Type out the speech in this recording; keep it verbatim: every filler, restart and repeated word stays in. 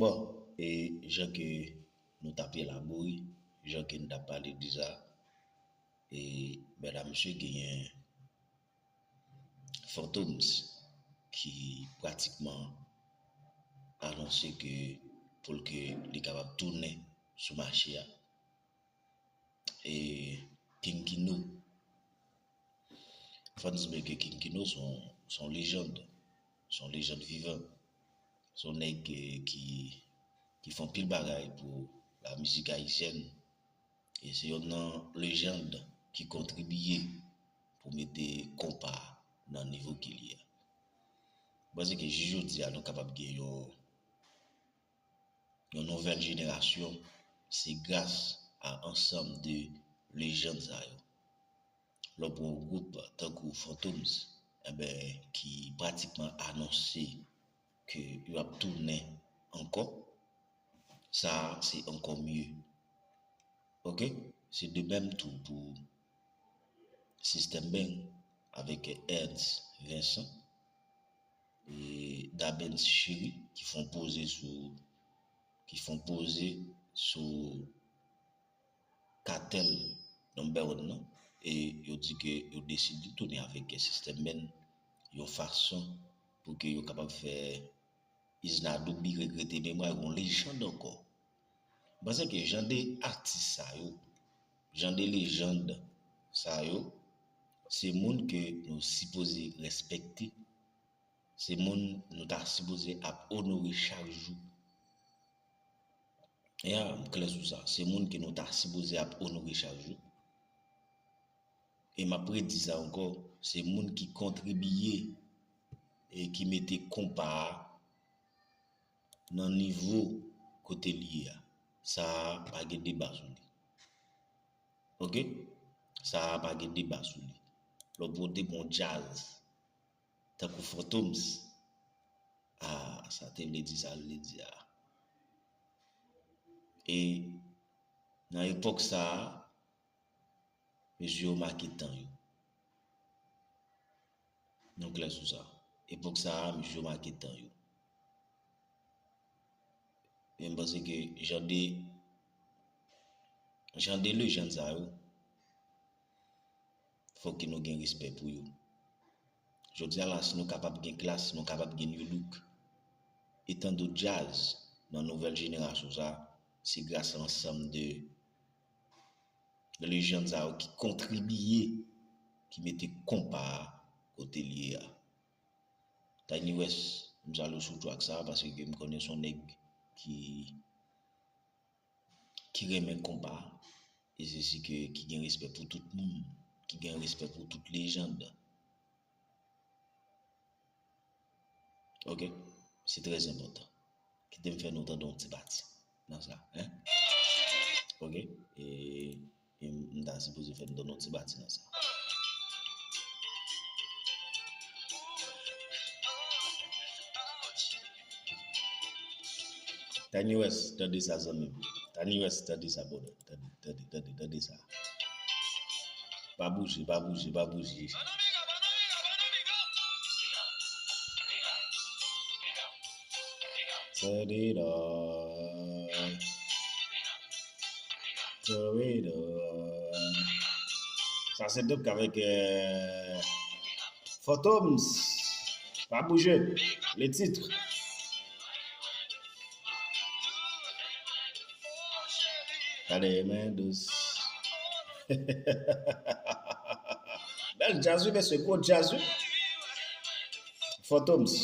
Bon, e jan ke nou t ap elabore, jan ke n t ap pale deja, e medam mesye, genyen Fantoms ki pratikman anonse ke pou l ke li kapab tounen sou mache a. E King Kino. Fò n di ke King Kino se yon, se yon lejand. Se yon lejand vivan. Se yon nèg, eh, ki, ki fè anpil bagay pou lamizik ayisyèn. E se yonn nan lejand ki kontribiye pou mete konpa nan nivo ke li ye a. Mwen panse ke jis jodi a, nou kapab gen yon yon nouvèl jenerasyon, se gras a ansanm de lejand sa yo. Lè w pran yon gwoup tankou Fantoms, enben, ki pratikman anonse ke yo ap tounen ankò, sa a se ankò mye. Oke? Se de menm tou pou System Band avèk Ernst Vincent e Dabens Chéri ki fè yon poze sou, ki fè yon poze sou Kartel number one nan. E yo di ke yo deside tounen avèk System Band yon fason pou ke yo kapab fè Isnadou pi regrete memwa yon lejand ankò. M panse ke jan de atis sa yo, jan de lejand sa yo, se moun ke nou sipoze respekte, se moun nou ta sipoze ap onore chak jou. Ya, m klè sou sa. Se moun ke nou ta sipoze ap onore chak jou. E m ap redi sa ankò, se moun ki kontribiye e ki mete konpa a nan nivo kote l ye a. Sa a pa gen deba sou li. Oke? Sa a pa gen deba sou li. Lè w pote bon djaz, tankou Fantoms, a, sa te vle di sa l vle di a. E nan epòk sa a, mesye yo make tan yo. Nou klè sou sa. Epòk sa a, mesye yo make tan yo. E m panse ke jan de, jan de lejand sa yo, fòk ke nou gen respè pou yo. Jodi a la, si nou kapab gen klas, si nou kapab gen new look, e tande djaz nan nouvèl jenerasyon sa, se gras a ansanm de lejand sa yo ki kontribiye, ki mete konpa a kote l ye a. Tiny West, m salye w sou track sa, paske m konnen se yon nèg ki, ki renmen konpa, e se si ke, ki gen respè pou tout moun, ki gen respè pou tout lejand. Oke? Se trè enpòtan. Kite m fè nou tande yon ti pati nan sa, en? Oke? E, e m ta sipoze fè nou tande yon ti pati nan sa. Tiny West, tande sa, zanmi m. Tiny West, tande sa, brother. Tande, tande, tande, tande sa. Pa bouje, pa bouje, pa bouje. Tande non. Tande non. Sa se donk avèk, euh, Fantoms. Pa bouje. Le titre. Gade men dous. Bèl djaz wi, mesye, gwo djaz wi. Fantoms.